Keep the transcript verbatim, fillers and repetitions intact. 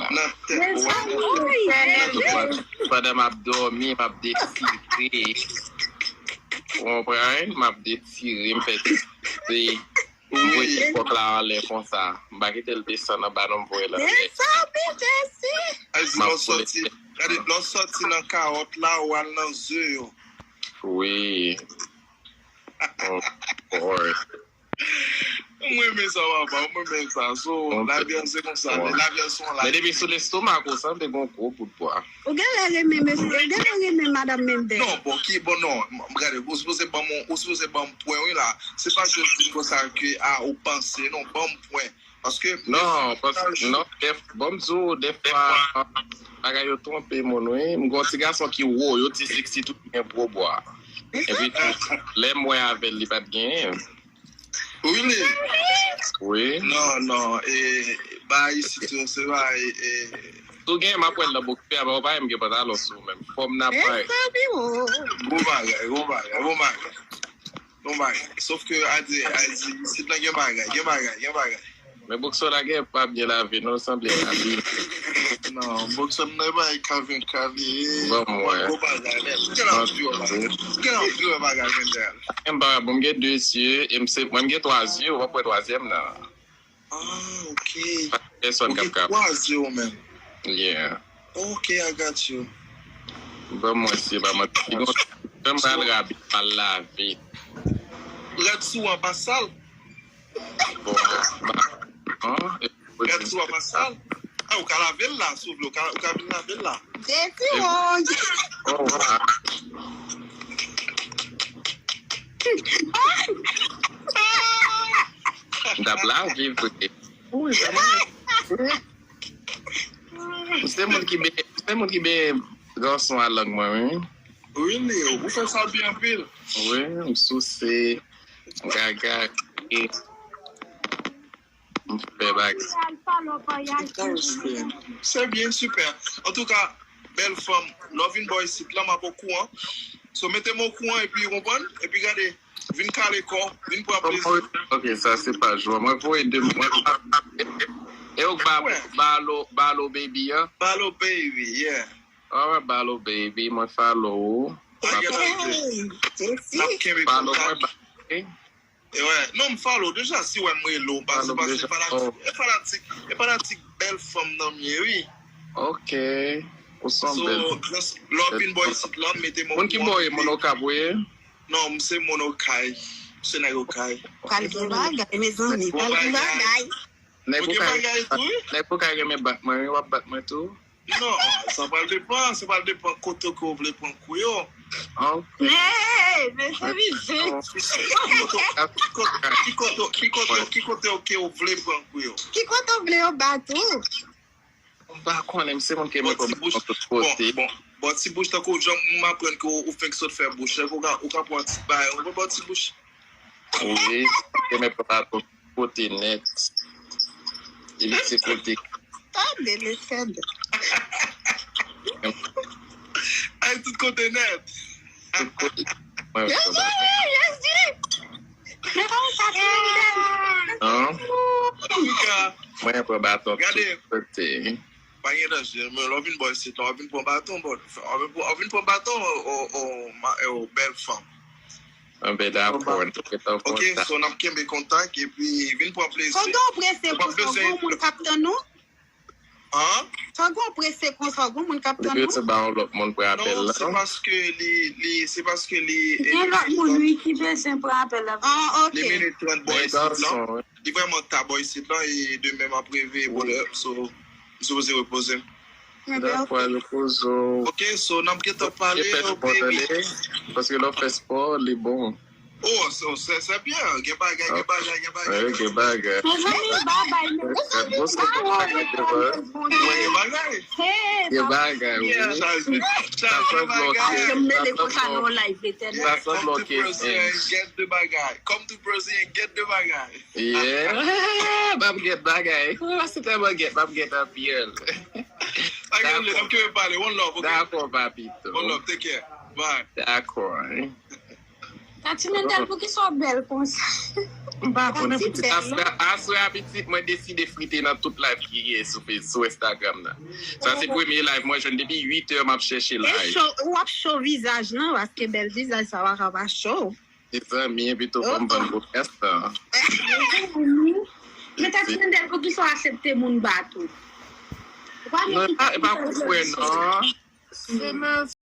Nan tèt. Ou wè, pandan m ap dòmi, m ap detire. Ou konprann? M ap detire, m fè ti. Ou voye kòk la anlè konsa. M pa kite l desann anba non, m voye l anlè. Ay, di lè w sòti, gade, lè w sòti nan kawòt la, ou al nan ze yo. Wi. Oh, boy. M renmen sa, papa, m renmen sa. So, lavi a se konsa, lavi a se yon lavi. Men depi sou lestomak ou, sanble gon gwo bout bwa. Ou genlè renmen mesye, ou genlè renmen madanm Mendel. Non, bon, ki, bon, non, m, m, gade, ou sipoze ban m, ou sipoze ban m pwen, wi, la. Se pa jodi m konsa ke, a, ou panse, non, ban m pwen. Paske, non, paske, non, def, bon, m di w, defwa, bagay yo twonpe moun, wi. M gon ti gason ki wo, yo di sexy tout gen gwo bwa. Epi tou, lè m wè avè l, li pa t genyen. Really? Wi. Non, non, e, ba isit yo, se ba, e, e. Si w gen, m ap wè l nan bokse a, men w pa wè m gen pantalon sou menm. Fò m nan pay. Bon bagay, bon bagay, bon bagay. Bon bagay. Sof ke a di, a di, isit la gen bagay, gen bagay, gen bagay. Men bokse la gen pa byen lave, non, sanble abime. Non, bokse nan bay Calvin Klein. Bon, mwen. Bon bagay, men. Gen anpil bagay. Gen anpil bagay, men. M pa bon, m gen de zye, e m se, mwen m gen twa zye, w ap wè twazyèm nan. Ah, ok. Pèsòn k ap ka. Ou gen twa zye ou menm. Yeah. Ok, I got you. Ban mwen si pa manti. Li gon jan m pral rabi, m al lave. Rad sou an pa sal? Bon, ba, an, e, rad sou an pa sal? Ah, ou ka lave l la, si w vle, ou ka, ou ka vin lave l la. Desi wong. Oh, wa. M t ap lave vre. Wi, sa mwen. Se moun ki be, se moun ki be gason a lang mwen, wi. Really? Ou fè sa byen anpil. Wi, m souse, m gagare, m fè bagay. Se byen, sipè. Antouka, bèl fanm, lè w vin bò isit la, m ap okouran. So, mete m okouran epi, ou konprann? Epi gade, vin kale kò, vin pran plezi. Ok, sa se pa jwa. Mwen voye de mwen. E ou ba, balo, balo baby an? Balo baby, yeah. Alright, balo baby, mwen follow ou. N ap kenbe kontak. E wè, non, m follow deja, si w wè m rele w, paske, paske fanatik, e fanatik, e fanatik bèl fanm nan m ye, wi. Ok. Ou se yon bèl fanm. Lè w vin bò isit la, mete m okouran. Moun ki bò e moun Okap ou ye? Non, m se moun Okay. M se nèg Okay. Pral gen bagay, mezanmi, pral gen bagay. Nèg Okay, nèg Okay renmen bat mwen, wi, w ap bat mwen tou. Non, sa pral depan, sa pral depan kote ke w vle pran kou yo. Ok. Hey, mezanmi, zen. Ki kote, ki kote, ki kote, ki kote ke w vle pran kou yo? Ki kote w vle yo bat ou? M pa konnen, m se moun ki renmen konbat nan tout kote. Bon, bon, bon, ti bouch tankou jan m aprann ke w, ou fenk sot fè bouch, ou ka, ou ka pran ti bay, ou pran ti bouch. Wi, m renmen pran baton tout kote nèt. Evite kote. Tande, mesye. Ay, tout kote nèt. Tout kote. Mwen pran baton. An? Mwen pran baton tout kote. Pa gen danje, men lè w vin bò isit la, w ap vin pran baton, bò. W ap vin pran, w ap vin pran baton, o, o, o, ma-, o, bèl fanm. Anben, dakò, nou ret an kontak. Ok, so n ap kenbe kontak, epi vin pran plezi. Fò gen yon prese konsa, gon moun k ap tann ou? An? Fò gen yon prese konsa, gon moun k ap tann ou? Yo te ba yon lòt moun pran apèl la. Non, se paske li, li, se paske li, gen lòt moun, wi, ki bezwen pran apèl la. Ah, ok. Li minit trant bò isit la. Li vrèman ta bò isit la, e demen m ap reveye bonè, so, m sipoze repoze m. Dakò, repoze w. Ok, so, n ap gentan pale, oh, baby. Paske lè w fè spò, li bon. Oh, so, se, se byen. Gen bagay, gen bagay, gen bagay. Gen bagay. Mezanmi, babay, mezanmi, babay. Gen bagay. Gen bagay, wi. Sa sanble oke. Sa sanble oke. Come to Brazil and get the bagay. Come to Brazil and get the bagay. Yeah. M ap get bagay. Ou se tèlman get, m ap get anpil. Ok, n ap kenbe pale. One love, ok? Dakò, papito. One love, take care. Bye. Dakò, wi. Tati Mendel, poukisa w bèl konsa? M pa konnen Tati poukisa. bèl. Aswè, aswè a pitit, mwen deside frite nan tout live ki ye sou, Face- sou Instagram nan. Sa se premye live mwen jwenn depi uit è m ap chèche E live. cho, w ap cho vizaj nan, paske bèl vizaj sa w ap cho. Mezanmi, pito fò m vann komès lan. Men Tati Mendel, poukisa w aksepte moun bat ou? Non, e pa, e pa kou frè non. Se nan